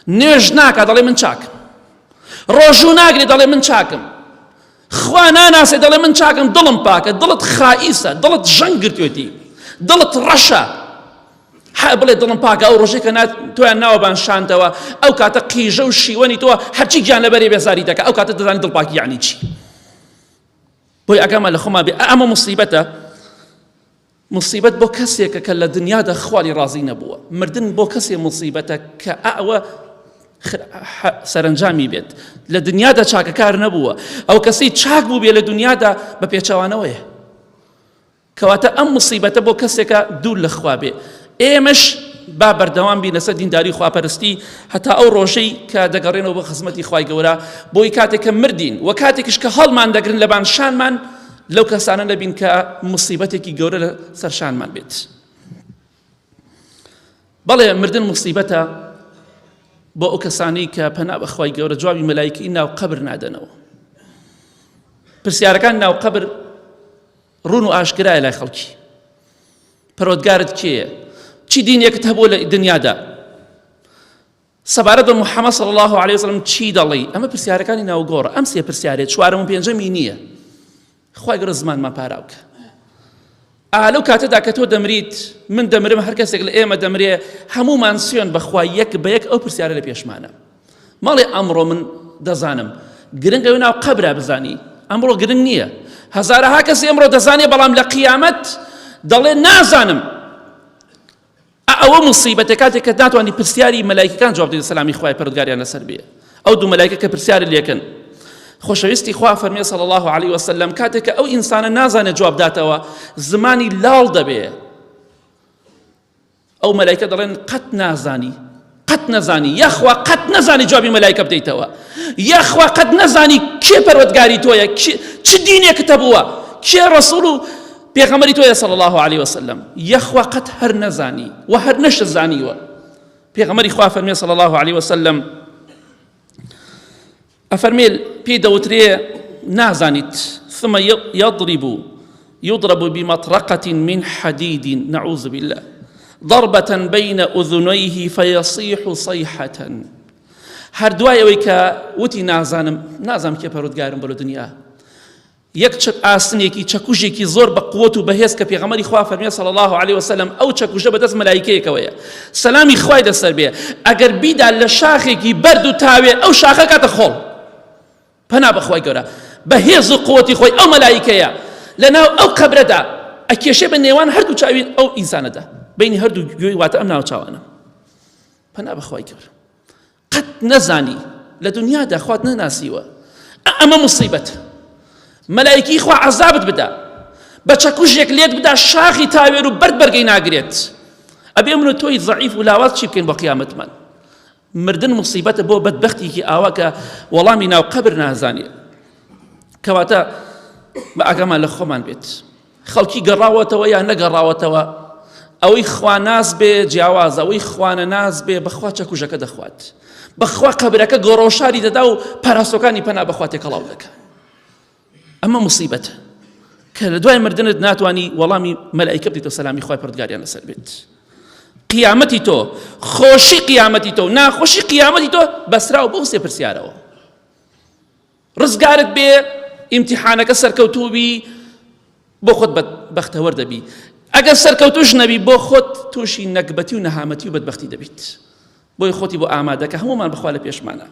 نوێژ ناکا دەڵێ من چاکم. ڕۆژوو ناگرێ دەڵێ من چاکم. خوا ناناسێ دەڵێ من چاکم دڵم پاکە دڵت خائیسە دڵت ژەنگ گرتوێتی دڵت ڕەشە هە بڵێ دڵم پاکە ئەو ڕۆژێک کە تۆیان ناوە بان شاندەوە ئەو کاتە قیژە و شیوەنی تۆ هەرچی گیان لەبەرێ بێزاری دەکە ئەو کاتە دەزانی دڵپاکی یعنی چی بۆی ئەگەمە لە خۆمان بێ ئەمە مصیبەتە مصیبەت بۆ کەسێکە کە لە دنیادا خوالی ڕازی نەبووە مردن بۆ کەسێ مصیبەتە کە ئەوە سەرنجامی بێت لە دنیادا چاکەکار نەبووە ئەو کەسی چاک بوو بێ لە دنیادا بە پێچەوانەوەیە کەواتە ئەم مصیبەتە بۆ کەسێکە دوور لە خوا بێ ئێمەش با بەردەوام بین لەسەر دینداری خواپەرستی هەتا ئەو ڕۆژەی کە دەگەڕێنەوە بۆ خزمەتی خوای گەورە بۆی کاتێک کە مردین و کاتێکیش کە هەڵمان دەگرن لەبان شانمان لەو کەسانە نەبین کە مصیبەتێکی گەورە لە سەر شانمان بێت بەڵێ مردن مصیبەتە بۆ ئەو کەسانەی کە پەنا بەخوای گەورە جوابی مەلایکی ناو قەبر نادەنەوە پرسیارەکان ناو قەبر ڕوون و ئاشکرایە لای خەڵکی پەرۆدگارت کێیە چی دینێکت هەبوو لە دنیادا سەبارەت بە محەممەد صلی الله علیه وسلم چی دەڵێی ئەمە پرسیارەکانی ناوگۆڕە ئەم سێ پرسیارێ چوارەم و پێنجەمی نییە خوای گەورە زمانمان پاراوکە ئا لەو کاتەدا کە تۆ دەمریت من دەمرم هەر کەسێک لە ئێمە دەمرێ هەمومان سوێن بەخوا یەک بە یەک ئەو پرسیارە لە پێشمانە مەڵێ ئەمڕۆ من دەزانم گرنگ ئەوێ ناو قەبرا بزانی ئەمڕۆ گرنگ نییە هەزارەها کەسی ئەمڕۆ دەزانێ بەڵام لە قیامەت دەڵێ نازانم ئەوە مصیبەتە کاتێک کە ناتوانانی پرسیاری مەلایکەکان جواب دەدەن سەلامی خوای پەروەردگاریان لەسەر بێ ئەو دوو مەلایکە کە پرسیاری لێکن خۆشەویستی خوا فەرمی صلی الله علیه وسلم کاتێک کە ئەو ئینسانە نازانێت جواب داتەوە زمانی لاڵ دەبێ ئەو مەلایکە دەڵێن قەت نازانی قەت نەزانی یاخوا قەت نەزانی جوابی مەلایکە بدەیتەوە یاخوا قەت نەزانی کێ پەروەردگاری تۆیە چ دینێکت هەبووە کێ ڕەسوڵ و پێغەمبەری تۆیە صلی الله علیه وسلم یاخوا قەت هەر نەزانی و هەر نەشت زانیوە پێغەمبەری خوا فەرمی صلی الله علیه وسلم ئەفەرمێ پێی دەوترێ نازانیت ثم يضرب يضرب بمطرقة من حديد نعوذ بالله ضربة بين أذنيه فيصيح صيحة هەر دوای ئەوەی کە وتی نازانم نازانم کێ پەرودگارم بۆ لە دنیا یەک چەک ئاسنێکی چەکوژێکی زۆر بە قوت و بەهێز کە پێغەمبەری خوا فەرمی صلی الله علیه وسلم ئەو چەکوژە بەدەست مەلایکەیەکەوەیە سەلامی خوای لەسەر بێ ئەگەر بیدا لە شاخێکی بەرد و تاوێ ئەو شاخە کاتە خۆڵ پەنا بەخوای گەورە بە هێز و قوتی خۆی ئەو مەلایکەیە لەناو ئەو قەبرەدا ئەکێشێ بە نێوان هەردوو چاوی ئەو ئینسانەدا بینی هەردوو گوێی واتە ئەم ناوچاوانە پەنا بەخوای گەورە قەت نەزانی لە دنیادا خوات نەناسیوە ئەمە مصیبەت مەلایکی خوا عەزابت بدا بە چەکوژێک لێت بدا شاخی تاوێر و بەرد بەرگەی ناگرێت ئەبێ من و تۆی زەعیف و لاواز چی بکەین بۆ قیامەتمان مردن مصیبەتە بۆ بەدبەختێکی ئاوا کە وەڵامی ناو قەبر نازانێ کەواتە بە ئاگامان لە خۆمان بێت خەڵکی گەڕاوەتەوە یان نەگەڕاوەتەوە ئەوەی خواناس بێ جیاوازە ئەوەی خوانەناس بێ بەخوا چەکوژەکە دەخوات بەخوا قەبرەکە گۆڕۆشاری دەدا و پەراسۆکانی پەنا بەخوا تێکەڵاو دەکە ئەمە مصیبەتە کە لە دوای مردنت ناتوانانی وەڵامی مەلایکە بدەیتەوە سەلامی خوای پەروەردگاریان لەسەر بێت قیامەتی تۆ خۆشی قیامەتی تۆ ناخۆشی قیامەتی تۆ بەسراو بۆ سێ پرسیارەوە ڕزگارت بێ ئیمتیحانەکە سەرکەوتوو بی بۆ خۆت بەختەوەر دەبی ئەگەر سەرکەوتوش نەبی بۆ خۆت تووشی نەگبەتی و نەهامەتی و بەدبەختی دەبیت بۆی خۆتی بۆ ئامادەکە هەمومان بخوا لە پێشمانە.